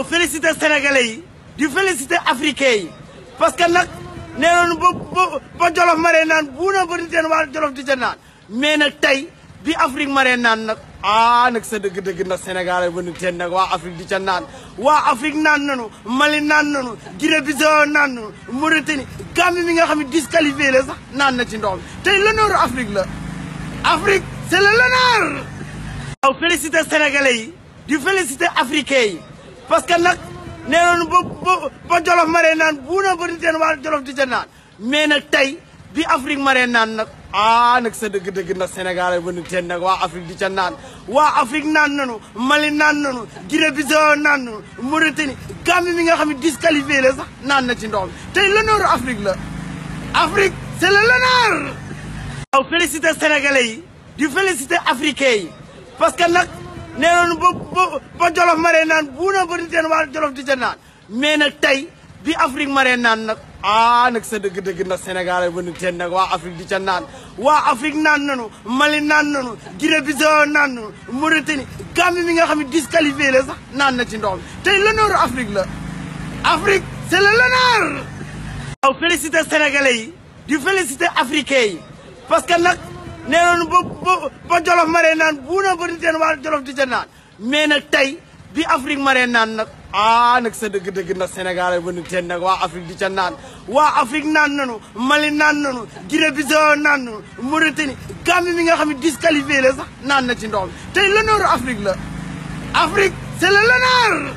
féliciter sénégalais yi di féliciter africains yi parce que nag nee nañu ba Jolof maree naan buuna ba di teen waa Jolof di ca naan mais nag tey bi Afrique maree naan nag nag sa dëgg-dëgg nag Sénégal ba nu teen nag waa Afrique di ca naan waa Afrique naan nanu Mali naan nanu Guinée-Bissau naan nanu Mauritanie Gambie mi nga xam ne disqualifié la sax naan na ci ndox mi tey l'honneur Afrique la Afrique c'est l'honneur féliciter sénégalais yi di féliciter africains yi parce que nag nee nañu ba Jolof maree naan buuna ba di teen waa Jolof di ca naan mais nag tey bi Afrique maree naan nag nag sa dëgg-dëgg nag Sénégal ba nu teen nag waa Afrique di ca naan waa Afrique naan nanu Mali naan nanu Guinée-Bissau naan nanu Mauritanie Gambie mi nga xam ne disqualifié la sax naan na ci ndox mi tey l'honneur Afrique la Afrique c'est l'honneur féliciter sénégalais yi di féliciter africains yi parce que nag nee nañu ba Jolof maree naan buuna ba di teen waa Jolof di ca naan mais nag tey bi Afrique maree naan nag nag sa dëgg-dëgg nag Sénégal ba nu teen nag waa Afrique di ca naan waa Afrique naan nanu Mali naan nanu Guinée-Bissau naan nanu Mauritanie Gambie mi nga xam ne disqualifié la sax naan na ci ndox mi tey l'honneur Afrique la Afrique c'est l'honneur féliciter sénégalais yi di féliciter africains yi parce que nag nee nañu ba Jolof maree naan buuna ba di teen waa Jolof di ca naan mais nag tey bi Afrique maree naan nag nag sa dëgg-dëgg nag Sénégal ba nu teen nag waa Afrique di ca naan waa Afrique naan nanu Mali naan nanu Guinée-Bissau naan nanu Mauritanie Gambie mi nga xam ne disqualifié la sax naan na ci ndox mi tey l'honneur Afrique la Afrique c'est l'honneur